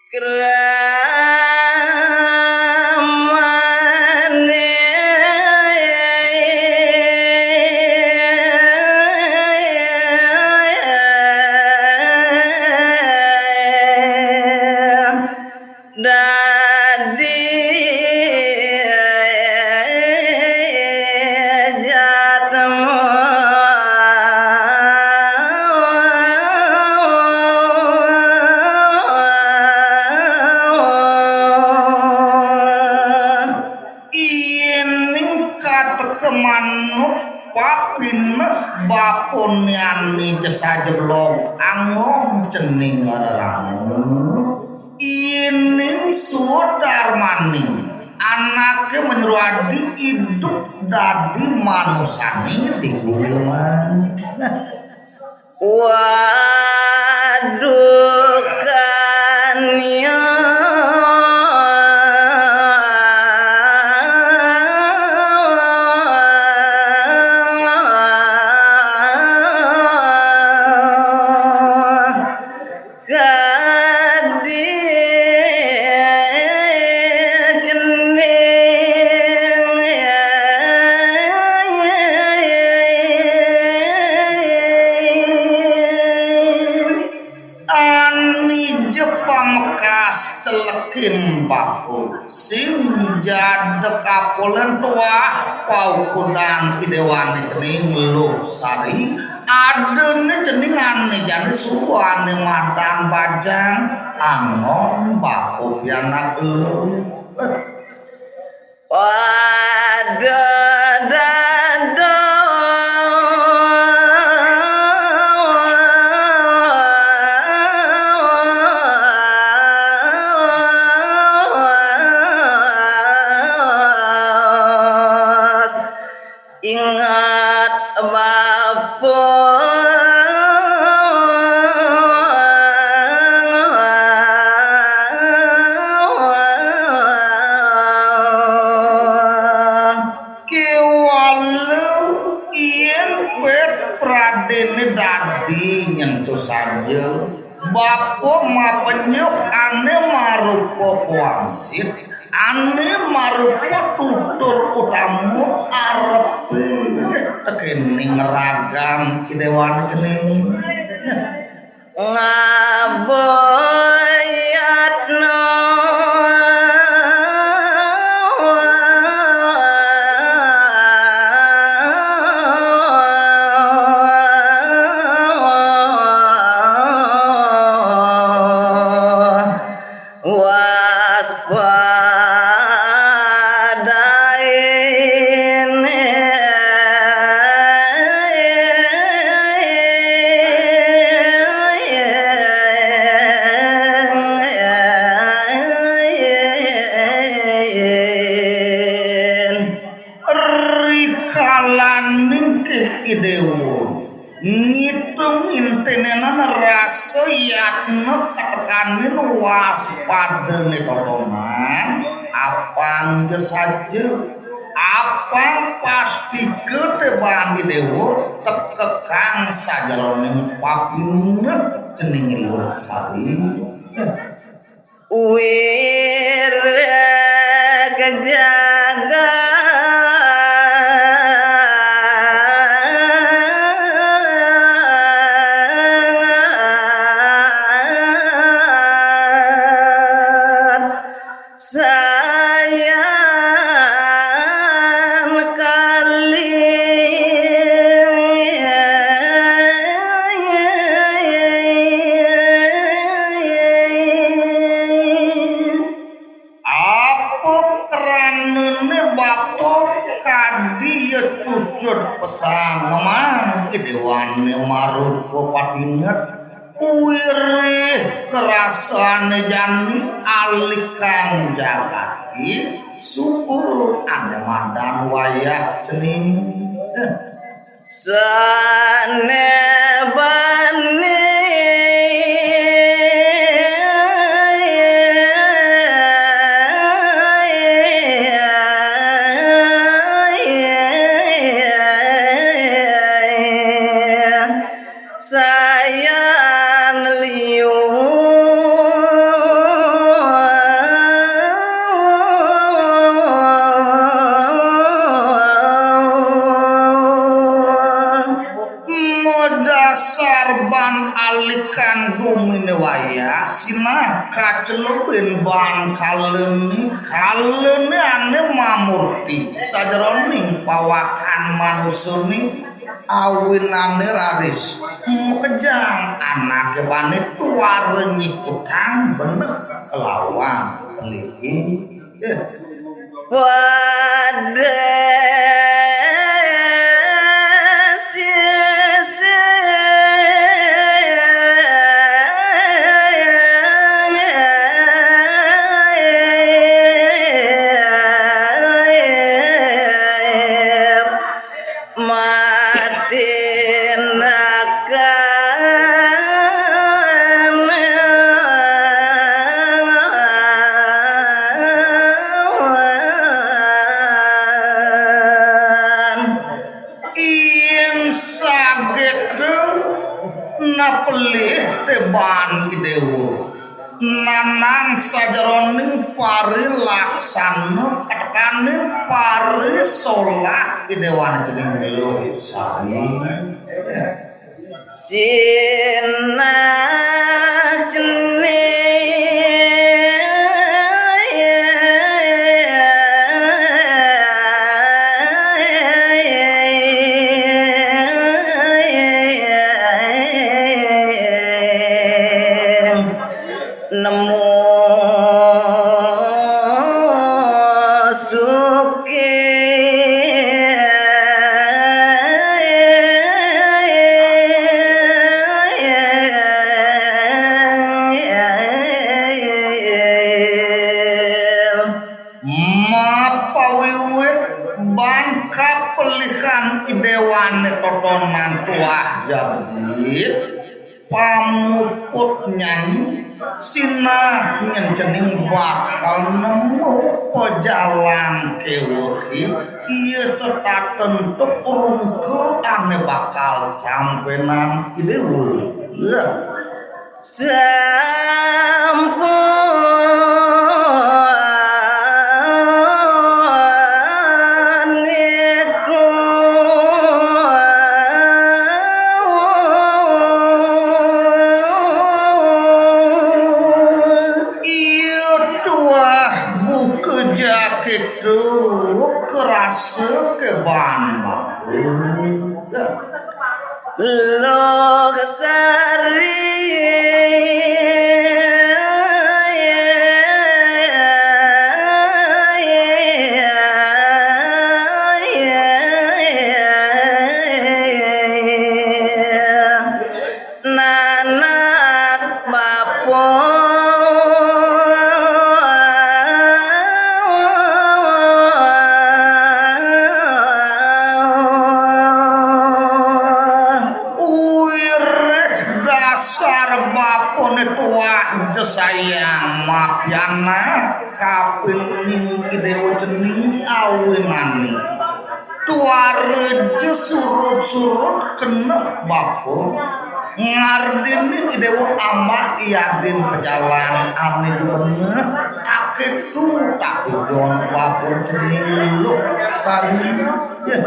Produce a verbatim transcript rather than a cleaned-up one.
Kramane dadi jatmu. Yéning kateka manuk papineh bapané ané ja saja belog angon cening rerangeng. Yéning suud darmaning anaké manyruadi idup dadi manusané di gulungan. Waduh, kan ya. Kadikening. Ané ja pamekas celekin bapa. Sing jadeg apolen tuah paukudan I Déwané cening Luh Sari. Adané cening ané jani suba ané madan bajang angon bapa pianak Luh. Pada dados inget bapa. Kéwala yén pét pradéné dadi nyentuh saja. Bapa mapenyuh ané marupa pawangsit, ané marupa tutur utama arepé tekéning ragan I Déwané cening. Ngabayatna. Waspadain. Rikalaning ké I Déwa ngitung inténénan rasa yatna katekaning waspadané totonan, apang ja saja, apang pastika té bani Déwa tekekang sajeroning papineh cening Luh Sari. Wirék jagat. Sayan kali. Apa kranané bapa kadi ya cucut pesan memang I Déwané marupa patinget. Wirih kerasané jani alikan jagati subur ané madan wayah cening. Sané bani. Sayan liu. Kan guminé wayah sinah kacelubin bangkalené, kalené ané mamurti sajeroning pawakan manusané, awinané raris makejang anaké bané tuara nyikutang beneh kelawan pelihé. Pada sisi mati nakan. Yén saget napelih té baan I Déwa. Nanang sajeroning parilaksana katekaning parisolah I Déwané cening luh sami. Sinah cening. Nemu suki. Mapawiwit baan kapelihan I Déwané totonan tuah jabit, pamuputnyané sinah nyén cening bakal nemu pajalan kéweh, ia setata antuk rungkul ané bakal tampénang I Déwa. Ya. Sampun iku. Iya tuah buka jaket tu kerasa ke bana. Luh Sari. Nanak bapa. Uirih dasar bapané tuah ja sayang mapianak kapining I Déwa cening awinané. Tuara ja surut-surut keneh bapa. Ngardini I Déwa amah yadin pajalan ané beneh, akéto tak ujon bapa cening luh sari. Ya.